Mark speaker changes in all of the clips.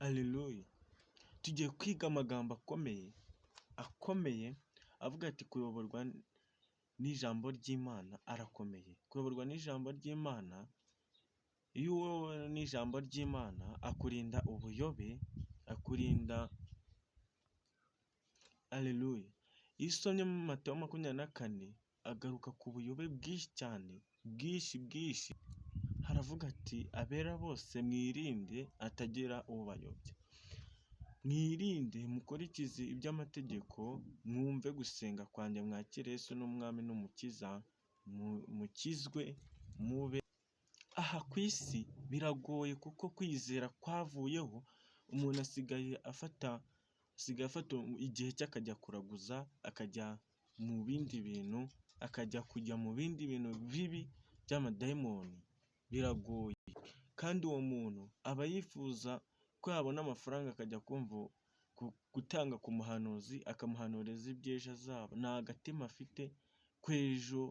Speaker 1: Aleluya! Tugiye kwiga amagambo akomeye, akomeye avuga ati kuyoborwa n'ijambo ry'Imana arakomeye. Kuyoborwa n'ijambo ry'Imana, iyo uyobowe n'ijambo ry'Imana akurinda ubuyobe, akurinda. Aleluya! Iyo usomye muri Matayo 24 agaruka ku buyobe bwinshi cyane, bwinshi bwinshi, haravuga ati abera bose mwirinde hatagira ubayobya. Mwirinde mukurikize iby'amategeko, mwumve gusenga kwanjye, mwakire Yesu n'umwami n'umukiza, mukizwe mube. Aha ku isi biragoye kuko kwizera kwavuyeho, umuntu asigaye afata igihe cye akajya kuraguza, akajya mu bindi bintu, akajya kujya mu bindi bintu bibi by'amadayimoni, biragoye. Kandi uwo muntu aba yifuza ko yabona amafaranga akajya kumva gutanga ku muhanuzi, akamuhanuriza iby'ejo azaba. Nta gatima afite ko ejo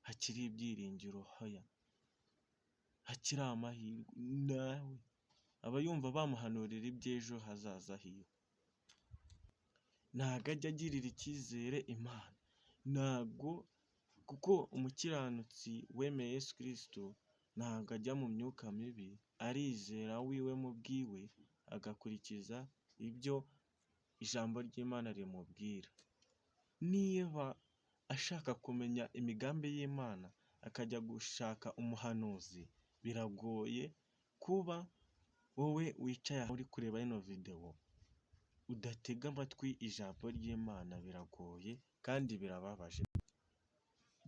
Speaker 1: hakiri ibyiringiro, hoya, hakiri amahirwe, nawe aba yumva bamuhanurira iby'ejo hazaza hiwe. Ntago ajya agirira icyizere Imana, ntago kuko umukiranutsi wemeye Yesu Kristo ntabwo ajya mu myuka mibi, arizera wiwe mu bwiwe, agakurikiza ibyo ijambo ry'Imana rimubwira. Niba ashaka kumenya imigambi y'Imana akajya gushaka umuhanuzi, biragoye kuba wowe wicaye aho uri kureba ino videwo udatega amatwi ijambo ry'Imana, biragoye kandi birababaje.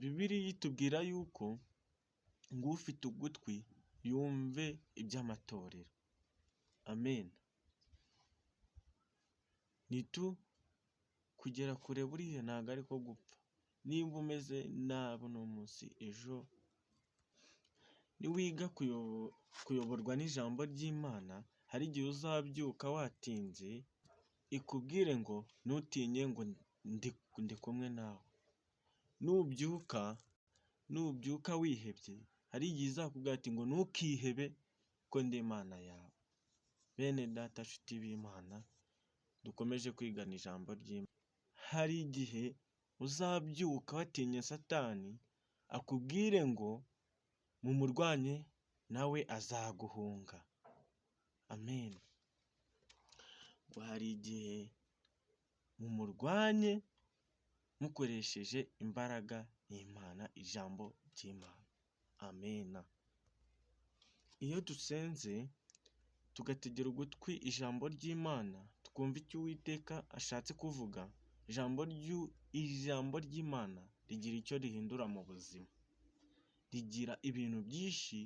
Speaker 1: Bibiliya itubwira yuko ngo ufite ugutwi yumve iby'amatorero. Amen. Nitu kugera kure buriya ntabwo ariko gupfa. Nimba umeze nabi uno munsi, ejo niwiga kuyoborwa n'ijambo ry'Imana, hari igihe uzabyuka watinze ikubwire ngo ntutinye, ngo ndi kumwe nawe. Nubyuka wihebye, hari igihe izakubwira ati ngo ntukihebe ko ndi Imana yawe. Bene data, nshuti b'Imana, dukomeje kwigana ijambo ry'Imana. Hari igihe uzabyuka watinye Satani akubwire ngo mumurwanye nawe azaguhunga. Amen. Ngo hari igihe mumurwanye mukoresheje imbaraga y'Imana, ijambo ry'Imana. Amena. Iyo dusenze tugategera ugutwi ijambo ry'Imana, tukumva icyo Uwiteka ashatse kuvuga, ijambo ry'Imana rigira icyo rihindura mu buzima, rigira ibintu byinshi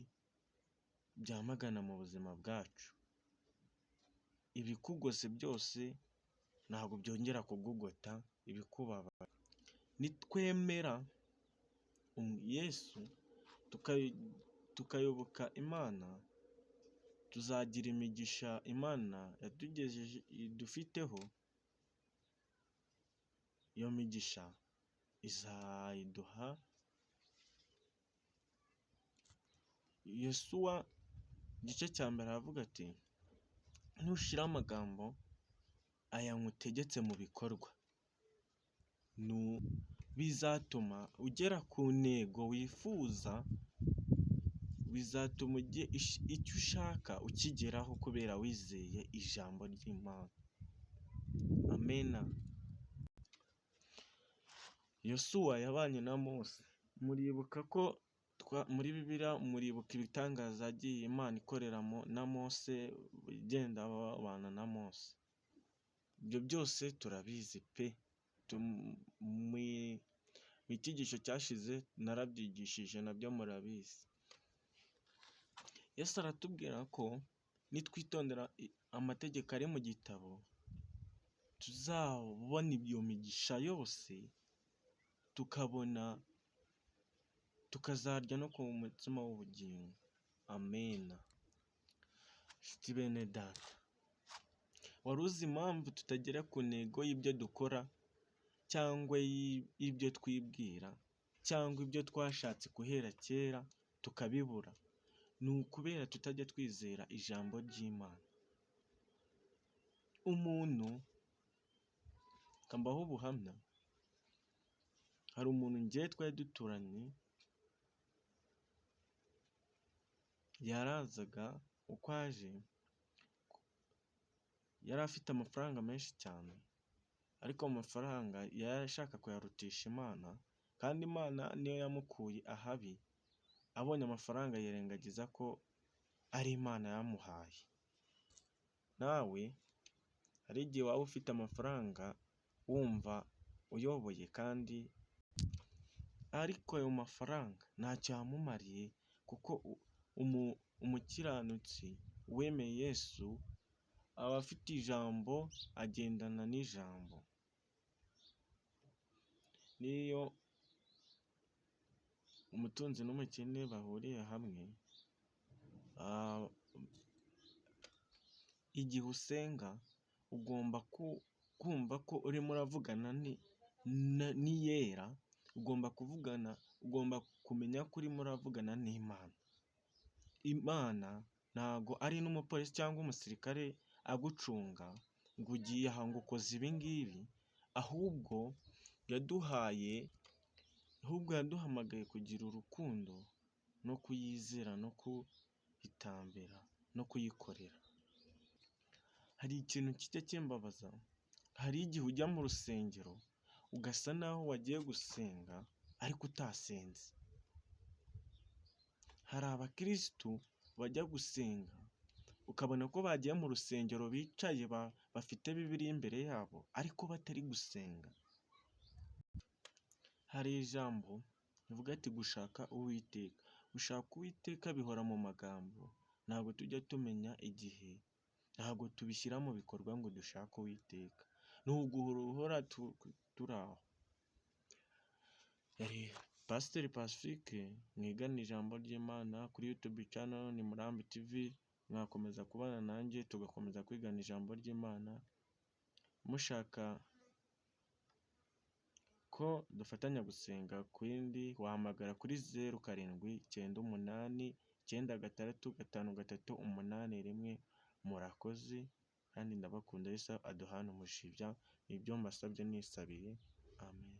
Speaker 1: byamagana mu buzima bwacu. Ibikugose byose ntabwo byongera kugugota, ibikubabaza. Nitwemera Yesu tukayoboka Imana, tuzagira imigisha Imana yatugejeje idufiteho, iyo migisha izayiduha. Yosuwa igice cya mbere aravuga ati nushyira amagambo aya nkutegetse mu bikorwa, bizatuma ugera ku ntego wifuza, bizatuma icyo ushaka ukigeraho kubera wizeye ijambo ry'Imana. Amena. Yosuwa yabanye na Mose, muribuka ko muri Bibiliya, muribuka ibitangaza yagiye Imana ikorera na Mose, igenda babana na Mose. Ibyo byose turabizi pe! Mu cyigisho cyashize narabyigishije nabyo murabizi. Yesu aratubwira ko nitwitondera amategeko ari mu gitabo, tuzabona iyo migisha yose, tukabona tukazarya no ku mutsima w'ubugingo. Amena. Nshuti bene data, wari uzi impamvu tutagera ku ntego y'ibyo dukora cyangwa y'ibyo twibwira cyangwa ibyo twashatse guhera kera tukabibura? Ni ukubera tutajya twizera ijambo ry'Imana. Umuntu, reka mbahe ubuhamya, hari umuntu njyewe twari duturanye, yarazaga uko aje, yari afite amafaranga menshi cyane, ariko amafaranga yari ashaka kuyarutisha Imana, kandi Imana niyo yamukuye ahabi, abonye amafaranga yirengagiza ko ari Imana yamuhaye. Nawe hari igihe waba ufite amafaranga wumva uyoboye kandi ariko ayo mafaranga ntacyo yamumariye kuko umukiranutsi wemeye Yesu aba afite ijambo, agendana n'ijambo. N'iyo umutunzi n'umukene bahuriye hamwe, igihe usenga ugomba kumva ko urimo uravugana n'Iyera, ugomba kuvugana, ugomba kumenya ko urimo uravugana n'Imana. Imana ntago ari n'umupolisi cyangwa umusirikare agucunga ngo ugiye aha ngo ukoze ibi ngibi, ahubwo yaduhaye, ahubwo yaduhamagaye kugira urukundo no kuyizera no kuyitambira no kuyikorera. Hari ikintu kijya kimbabaza, hari igihe ujya mu rusengero ugasa naho wagiye gusenga ariko utasenze. Hari abakirisitu bajya gusenga ukabona ko bagiye mu rusengero bicaye bafite Bibiliya imbere yabo ariko batari gusenga. Hari ijambo rivuga ati gushaka Uwiteka, gushaka Uwiteka bihora mu magambo, ntabwo tujya tumenya igihe, ntabwo tubishyira mu bikorwa ngo dushake Uwiteka, ni uguhora turi aho. Yari Pasiteri Pacifique, mwigane ijambo ry'Imana kuri YouTube channel ni Murambi TV, mwakomeza kubana nanjye tugakomeza kwigana ijambo ry'Imana, mushaka ko dufatanya gusenga ku yindi wahamagara kuri 0 7 9 9 6 5 3 8 1, murakoze kandi ndabakunda, Yesu aduhane umugisha, nibyo mbasabye nisabiye, amen.